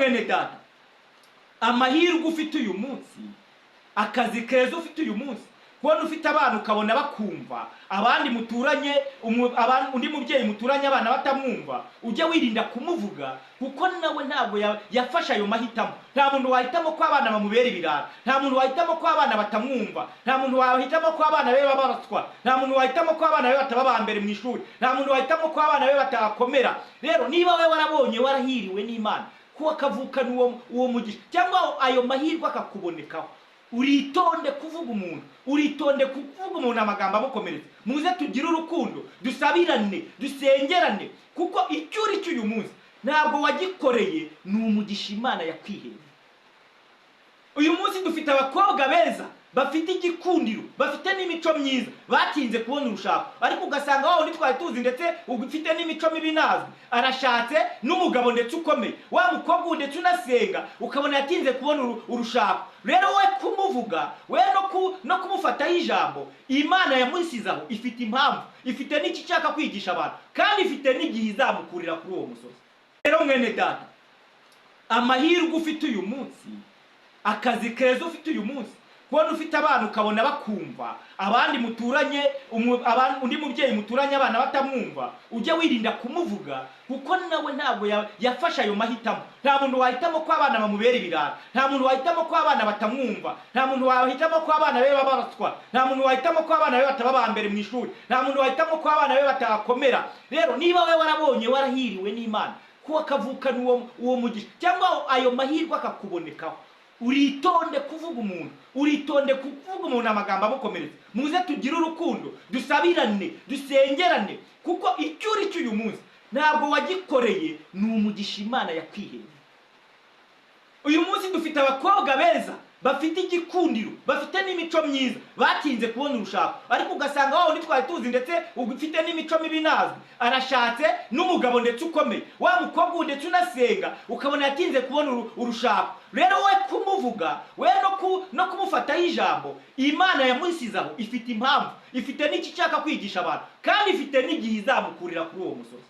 Mwene data, amahirwe ufite uyu munsi, akazi keza ufite uyu munsi, kubona ufite abana ukabona bakumva, abandi muturanye, undi mubyeyi muturanye abana batamwumva, ujye wirinda kumuvuga, kuko nawe ntabwo yafashe ayo mahitamo. Nta muntu wahitamo ko abana bamubera ibirara, nta muntu wahitamo ko abana batamwumva, nta muntu wahitamo ko abana be baba baswa, nta muntu wahitamo ko abana be bataba aba mbere mu ishuri, nta muntu wahitamo ko abana be batakomera. Rero niba we warabonye warahiriwe n'Imana, ko akavukana uwo mugisha cyangwa ayo mahirwe akakubonekaho, uritonde kuvuga umuntu, uritonde kuvuga umuntu amagambo amukomeretsa. Muze tugire urukundo, dusabirane, dusengerane, kuko icyo uri cyo uyu munsi ntabwo wagikoreye, ni umugisha Imana yakwihereye. Uyu munsi dufite abakobwa beza, bafite igikundiro, bafite n'imico myiza, batinze kubona urushako, ariko ugasanga wa wundi twari tuzi ndetse ufite n'imico mibi nazwi arashatse n'umugabo ndetse ukomeye. Wa mukobwa ndetse unasenga, ukabona yatinze kubona urushako. Rero we kumuvuga, we no kumufataho ijambo, Imana yamusize aho ifite impamvu, ifite n'icyo ishaka kwigisha abantu, kandi ifite n'igihe izamukurira kuri uwo musozi. Rero mwene data, amahirwe ufite uyu munsi, akazi keza ufite uyu munsi, kubona ufite abana ukabona bakumva, abandi muturanye, undi mubyeyi muturanye abana batamwumva, ujye wirinda kumuvuga, kuko nawe ntabwo yafashe ayo mahitamo. Nta muntu wahitamo ko abana bamubera ibirara, nta muntu wahitamo ko abana batamwumva, nta muntu wahitamo ko abana be baba baswa, nta muntu wahitamo ko abana be bataba aba mbere mu ishuri, nta muntu wahitamo ko abana be batakomera. Rero niba we warabonye warahiriwe n'Imana, ko akavukana uwo mugisha cyangwa ayo mahirwe akakubonekaho, uritonde kuvuga umuntu, uritonde kuvuga umuntu amagambo amukomeretsa. Muze tugire urukundo, dusabirane, dusengerane, kuko icyo uri cyo uyu munsi ntabwo wagikoreye, ni umugisha Imana yakwihereye. Uyu munsi dufite abakobwa beza, bafite igikundiro, bafite n'imico myiza, batinze kubona urushako, ariko ugasanga wa wundi twari tuzi ndetse ufite n'imico mibi nazwi arashatse n'umugabo ndetse ukomeye. Wa mukobwa ndetse unasenga, ukabona yatinze kubona urushako. Rero we kumuvuga, we no kumufataho ijambo, Imana yamusize aho ifite impamvu, ifite n'icyo ishaka kwigisha abantu, kandi ifite n'igihe izamukurira kuri uwo musozi.